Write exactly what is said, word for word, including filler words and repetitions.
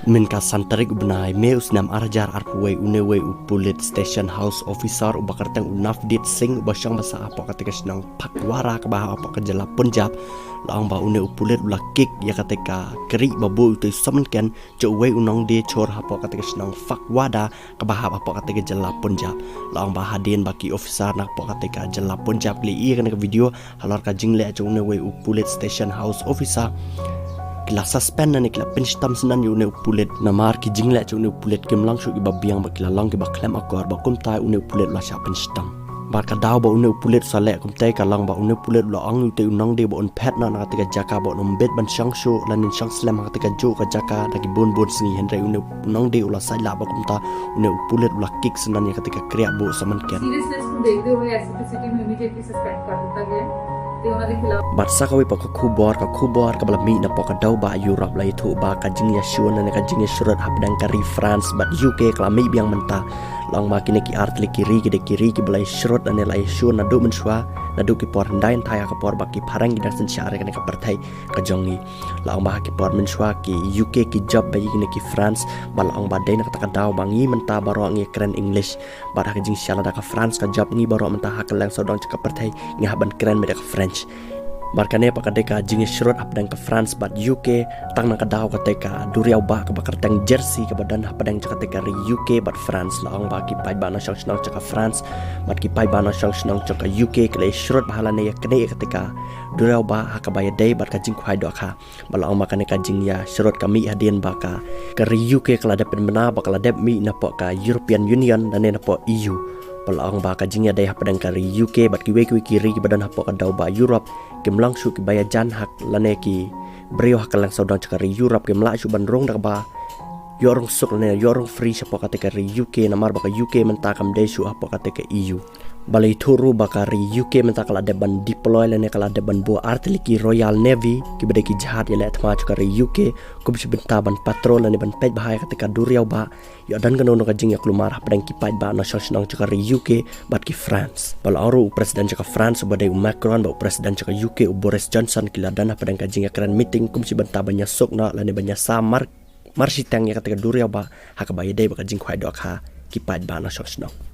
Mynta ka san tarik u bnai May u snem ar hajar arphew wei, une wei u police station house officer uba kyrteng u Navdeep Singh uba shong basa hapoh kata ka shnong Phagwara kaba hapoh ka jylla Punjab, la ong ba une u pulit u la kick ïa kata ka kari ba buh ïa uta u Salman Khan, jong uwei u nongdie chor hapoh kata ka shnong Phagwara kaba hap hapoh kata ka jylla Punjab. La ong ba hadien ba ki officer na hapoh kata ka jylla Punjab ki la ïohi ïa kane ka video halor ka jingleh jong une wei u police station house officer, ki la suspend ne ki la pynshitom shen ïa une u pulit. Namar ki jingleh jong une u pulit kim long shuh kiba biang bad ki la long kiba khlem akor, bad kumta une u pulit u la shah pynshitom. Bad ka daw ba une u pulit u sa leh kumta ka long ba une u pulit u la ong ïa uta u nongdie ba un phet noh na kata ka jaka, ba un ym bit ban shong shuh lane shong slem ha kata kajuh ka jaka da ki bun bun sngi, hynrei une u nongdie u la sait lah, bad kumta une u pulit u la kick shen ïa kata ka kriah buh Salman Khan. सीरियसनेस को देखते हुए एसएसपी सिटी में इमीडिएटली सस्पेंड कर दिया गया है। तो उन्होंने खिलाफ Bad sa kawei pat ka khubor, ka khubor kaba la mih napoh ka dewbah Europe, la ïathuh ba ka jingïashun ne ka jingïashrut hapdeng ka ri France bad UK ka la mih biang mynta. La ong ba kine ki ar tylli ki ri ki dei ki ri kiba la ïashrut ne la ïashun naduh mynshuwa, naduh ki por hyndai hynthai ha ka por ba ki phareng ki dang synshar ïa kane ka pyrthei ka jong ngi. La ong ba ha ki por mynshuwa ki UK ki jop bha ïa kine ki France, bad la ong ba dei na kata ka daw ba ngi mynta baroh ngi kren English. Bad ha ka jingshisha lada ka France ka jop, ngi baroh mynta ha kylleng sawdong jong ka pyrthei ngi hap ban kren beit da ka French. Bad kane pat ka dei ka jingïashrut hapdeng ka France bad UK, tang na ka daw kata ka duriaw bah kaba kyrteng Jersey kaba don hapdeng jong kata ka ri UK bad France. La ong ba ki paidbah nongshong shnong jong ka France bad ki paidbah nongshong shnong jong ka UK ki la ïashrut bha lane ïaknieh ïa kata ka duriaw bah ha kaba ïadei bad ka jingkhwai dohkha. Bad la ong ba kane ka jingïashrut ka mih hadien ba ka, ka ri UK ka la dep pynbna bad ka la dep mih napoh ka European Union lane napoh EU. Bad la ong ba ka jingïadei hapdeng ka ri UK bad kiwei kiwei ki ri kiba don hapoh ka dewbah Europe kim long shuh kiba ïajan ha, lane ki briew ha kylleng sawdong jong ka ri Europe kim lah shuh ban rung da kaba ïoh rung suk lane ïoh rung free shapoh kata ka ri UK, namar ba ka UK mynta kam dei shuh hapoh kata ka EU. Bad la ïathuh ruh ba ka ri UK mynta ka la dep ban deploy lane ka la dep ban buh ar tylli ki Royal Navy kiba dei ki jahaj ïaleh thma jong ka ri UK, kum shi bynta ban patrol lane ban peit bha ïa kata ka duriaw bah, ïoh don kano kano ka jingïaklumar hapdeng ki paidbah nongshong shnong jong ka ri UK bad ki France. Bad la ong ruh u president jong ka France uba dei u Macron bad u president jong ka UK u Boris Johnson ki la don hapdeng ka jingïakren meeting kum shi bynta ban ïasuk noh lane ban ïasam mar, mar shiteng ïa kata ka duriaw bah ha kaba ïadei bad ka jingkhwai dohkha ki paidbah nongshong shnong.